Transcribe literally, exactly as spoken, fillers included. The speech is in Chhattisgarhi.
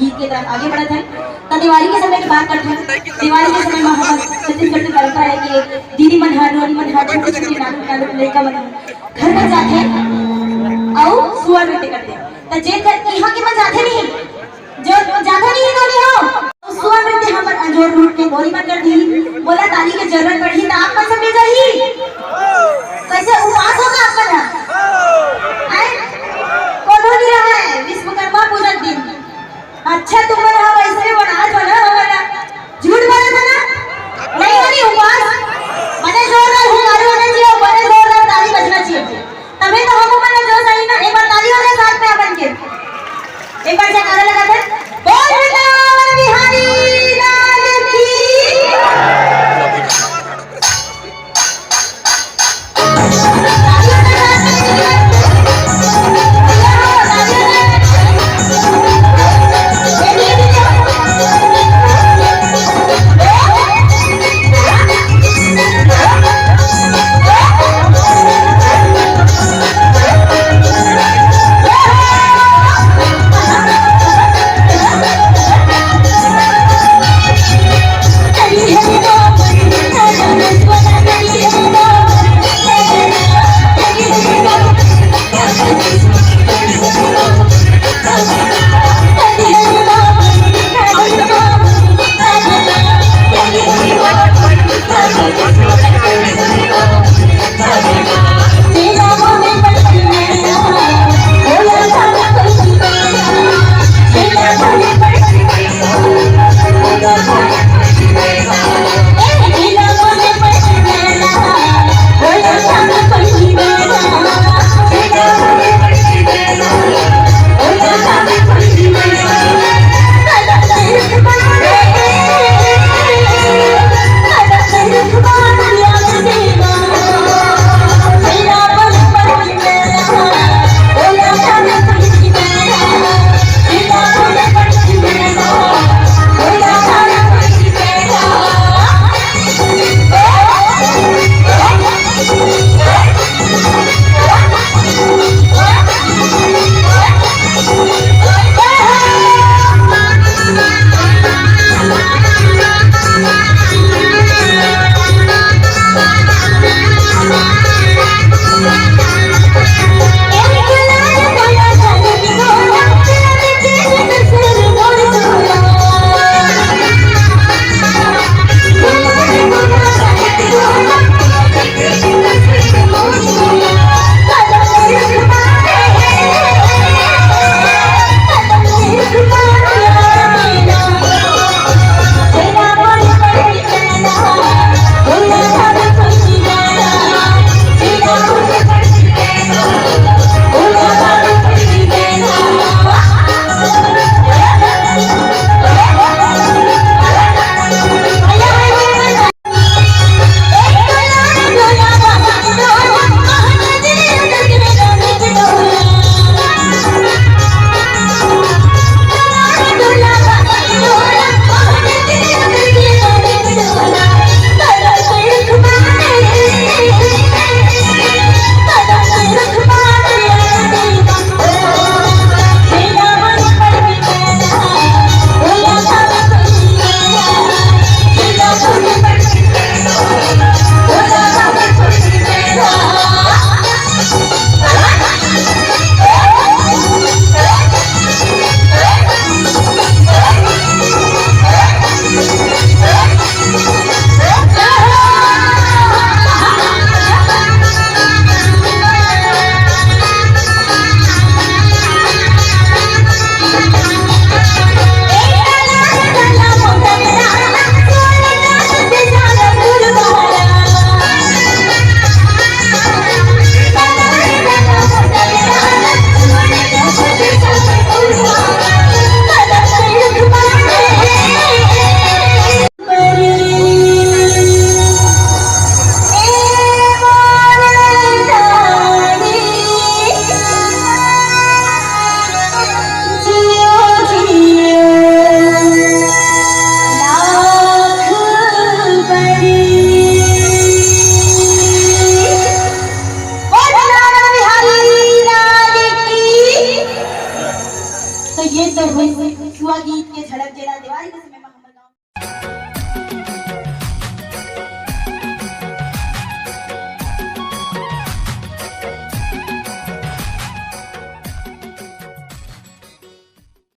गीत के तरफ आगे बढ़त हन। त देवारी के समय के बात करत हन। देवारी के समय म हमर छत्तीसगढ़ के परंपरा हे कि दीदी मन ह, नोनी मन ह, छोटे-छोटे नानक-नानक लइका मन ह घर म जाथे अउ सुअर नृत्य करथे। त जेकर इहाँ के मन जाथे नहीं, जो जाथे नहीं नोनी हो, सुअर नृत्य हमर अंजोर रूट के नोनी मन कर दी। मोला ताली के जरूरत पड़ही त आप मन सब मिल जाही। कैसे उपास होगा आप मन ह? आय? कोनो नहीं रहा है विश्वकर्मा पूजा के दिन। अच्छा, तुम मन ह वैसे भी बना दो ना हमारा। झूठ बोला था ना? नहीं हो रही उपास। बड़े जोरदार हुंगारू होना चाहिए, बड़े जोरदार ताली बजना चाहिए। तभी तो हम मन जोश आई ना। एक बार ताली हो जाए साथ में अपन के। एक बार जयकारा लगा दे। बोल बेटा। सुआ गीत के झलक जेला देवारी के समय म